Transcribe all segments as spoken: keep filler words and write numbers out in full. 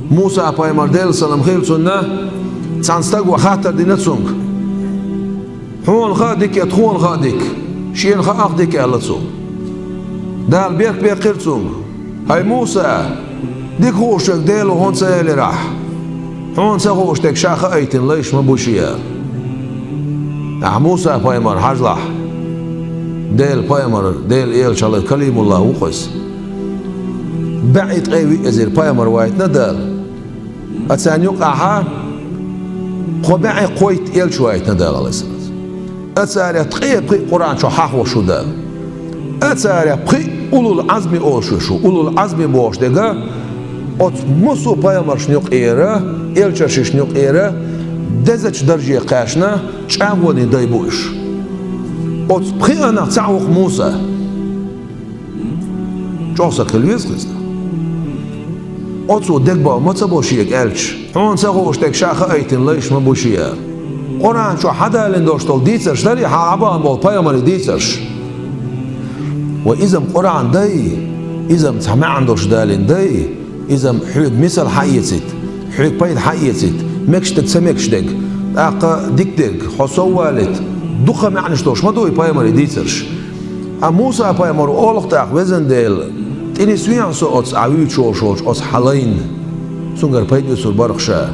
Муса пайхамар, Делан салам хилла цунна, цхьана стага хаттар дина цунга: «Хьона хаа дика я, тхона хаа дика?» «Шена хаа дика», — аьлла цо. Дала берк беккхира цунга: «ХӀай Муса, дика хууш верг Дела ву хьона ца элира ахь. Хьона ца хууш дерг ша хаийтина лайш ма бу шен». Ахь Муса пайхамар хьажалахь. Делан пайхамар, Делан элча хилла Калимуллах ву-кх иза. БӀе ткъе виъ эзар пайхамар вайтина Дала. А царна юкъахь кхо бӀе кхойтта элча вайтина Дала, алейхиссалам. А царех ткъе пхиъ Къуръан чу хьахош ву Дала. А царех пхиъ улул Ӏазми олуш ву. Улул Ӏазми бохуш дерг оцу массо а пайхамаршна юкъера, элчанашна юкъера дезачу дарже кхаьчна чӀагӀонийн дай бу уьш. Оцу пхиъанах цхьаъ ву-кх Муса. ЧӀогӀа саг хила веза-кх иза. Оцо дегабовла ма ца бо шега аьлча, хьуна ца хууш дерг ша хаийтина лайш ма бу шен. Къуръан чохь хьадалийна долуш долу дийцарш дарий хьан Ӏабахана болу пайхамарийн дийцарш? Ва иза-м Къуръан дай, иза-м цхьа маьӀна долуш далийна дай, иза-м хьоьга мисал хьаэцийта, хьоьга пайда хьаэцийта, мегаш дерг, ца мегаш дерг, тӀаккха дика дерг, хьо сов валийта, дукха маьӀнаш долуш ма ду и пайхамарийн дийцарш. Ткъа Муса-пайхамаро олу-кх тӀаккха: «Везан Дела, тӀе нисвехьа со оцу Ӏа вуьйцуш волуш волчу оцу хьан лайна, цуьнгара пайда оьцур бара-кх ша.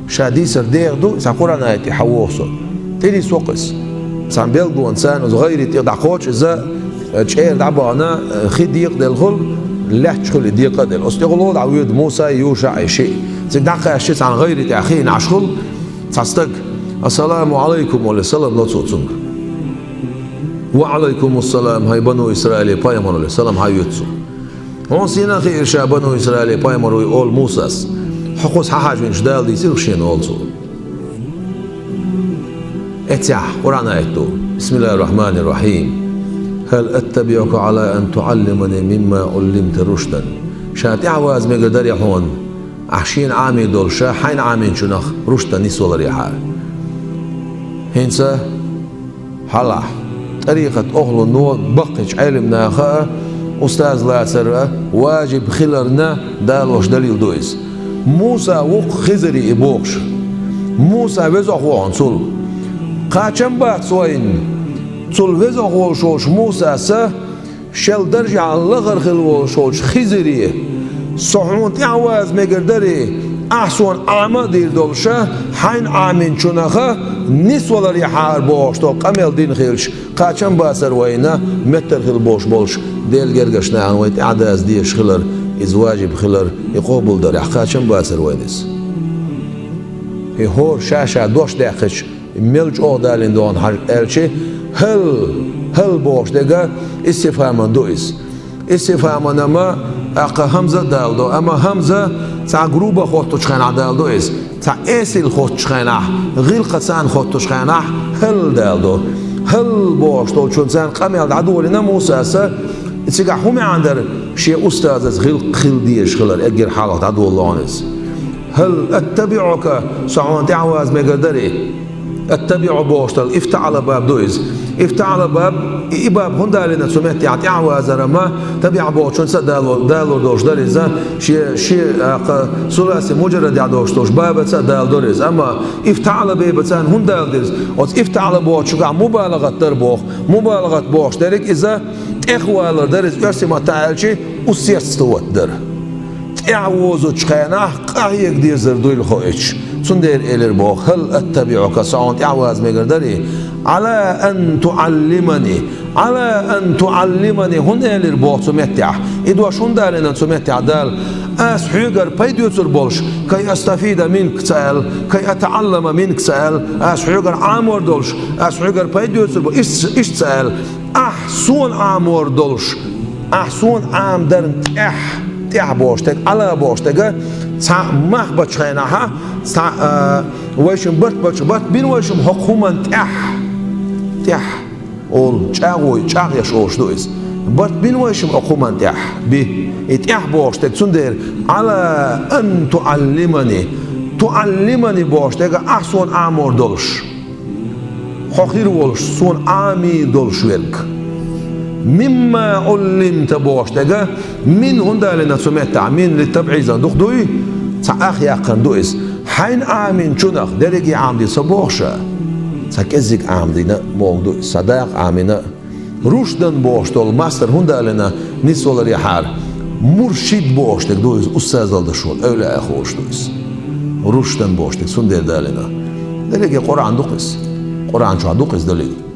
Ша дийцар деха ду, цхьа Къуръан аят тӀе хьан воху со. ТӀе нисво-кх иза». Цхьана белгонца царна оцу гӀайре тӀе дӀакхочу иза, чӀера дӀабахана, хи декъаделла хуьлу, лаьтташ хуьлу и декъаделла. Оцу тӀехула дӀавоьду Муса а, Юша а, и шиъ. Цига дӀакхаьчча цхьана гӀайре тӀехь хиъна Ӏаш хуьлу цхьа стаг. «Ассаламу Ӏалайкум», — олий, салам ло цо цуьнга. «Ва Ӏалайкумуссалам, хӀай Бану Исраилан пайхамар», — олий, салам хьаоьцу цо. «Хьуна сенах хиира ша Бану Исраилан пайхамар вуй?» — олу Мусас. «Хьо кхуза хьахьажийначу Дала дийцира-кх шена», — олу цо. Эццехь Къуръан аят ду: «Бисмиллахир-рахманир-рахим. Хьал аттабиӀука Ӏала ан туӀаллимани мимма Ӏуллимта рушдан». Ша тӀаьхьаваза мегар дарий хьуна, ахь шена Ӏамийна долуш, ша хьайна Ӏамийначунах рушдан нисваларехьара? ХӀинца хьалахь тӀарикъат охӀлано, баккхийчу Ӏелам наха а, устаз лацар а важиб хиларна далош далил ду иза. Муса ву-кх Хизире и бохуш. Муса веза охьа ву хьуна цул. Кхачам бац вайна, цул веза охьа волуш волчу Мусаса шел даржехь лахара хила волуш волчу Хизире: «Со хьуна тӀаьхьаваза мегар дарий, ахь суна Ӏама а дийр долуш, хьайна Ӏамийначунах нисваларехьара», — бохуш долу къамел дина хилча, кхачам бацара вайна, меттара хила болуш болчу Делан гергарчу нахана вай тӀаьхьадаза дезаш хилар, иза важиб хилар, и къобалдарехь кхачам бацара вайна иза? И хӀора ша-ша дош даьккхича, мел чӀогӀа далийна догӀу хьажа аьлча, «хьал», «хьал» бохуш дерг истифхьаман ду иза. Истифхьаман-м тӀаккха хӀамза а даладо, амма хӀамза цхьа груба хоттучу хенахь даладо иза. Цхьа эсала хоттучу хенахь, гӀиллакхца хоттучу хенахь «хьал» даладо. «Хьал» бохуш долчунца къамел дӀадолийна Мусаса, цигахь хӀун маьӀна дара, шен устазаца гӀиллакх хила дезаш хилар, эггара хьалха дӀадолало хьуна иза. «Хьал аттабиӀука, со хьуна тӀаьхьаваза мегар дарий?» «АттабиӀу» бохуш долу ифтаӀала баб ду иза. ИфтаӀала баб, и, и баб хӀунда а лина цу меттехь тӀаьхьавазар-м, табиӀа бохучунца а дало-, далор долуш дара иза, шен, шен, а, кха, суласи муджаррадехь долуш долуш бабаца а даладора иза. Амма ифтаӀала бебаца хӀунда даладора иза? Оцу ифтаӀала бохучуьнгахь мубалагӀат дара боху. МубалагӀат бохуш дерг иза тӀехвалар дара иза, оьрсийн маттахь аьлча, усердствовать дара. ТӀаьхьавозучу хенахь къахьега дезар дуйла хоуьйтуш. Цундела элира боху: «Хьал аттабиӀука, со хьуна тӀаьхьаваза мегар дарий? Ӏала ан туӀаллимани, Ӏала ан туӀаллимани», хӀунда элира боху цу меттехь? И дош хӀунда а лина цу меттехь Дала? Ас хьоьгара пайда оьцур болуш, «кай астафида минка» ца аьлла, «кай атаӀаллама минка» ца аьлла, ас хьоьгара Ӏамор долуш, ас хьоьгара пайда оьцур болуш, иштта, иштта ца аьлла, ахь суна Ӏамор долуш, ахь суна Ӏамадарна тӀехь, тӀехь бохуш дерг, Ӏала бохуш дерг, цхьа мах бачу хенахь, цхьа, а, вайшимма барт бачу, барт бина вайшимма хӀокху хӀуманна тӀехь, тӀехь олу, чӀагӀо, чӀагӀъеш олуш ду иза. Барт бина вайшимма хӀокху хӀуманна тӀехь, би. И тӀехь бохуш дерг, цундела, «Ӏала ан туӀаллимани», «туӀаллимани» бохуш дерг, ахь суна Ӏамор долуш. Хьо хир волуш, суна Ӏамийна долуш верг. «Мимма Ӏуллимта» бохуш дерг, «мин» хӀунда а лина цу меттехь, «мин» литтабӀизан дукха дуй, Цхьа ах яьккхина ду иза. Хьайна Ӏамийначунах дерриге Ӏамаде ца бохуш, цхьа кӀеззиг Ӏамадина а боху ду иза, цхьа дакъа Ӏамийна а. Рушдан бохуш долу мастар хӀунда аьлла, нисваларехьара, муршид бохуш дерг ду иза, устаз лардеш волу, эвлаяъ хууш ду иза. Рушдан бохуш дерг цундела ду аьлла. Дерриге Къуръан ду-кх иза. Къуръан чохь ду-кх иза далил.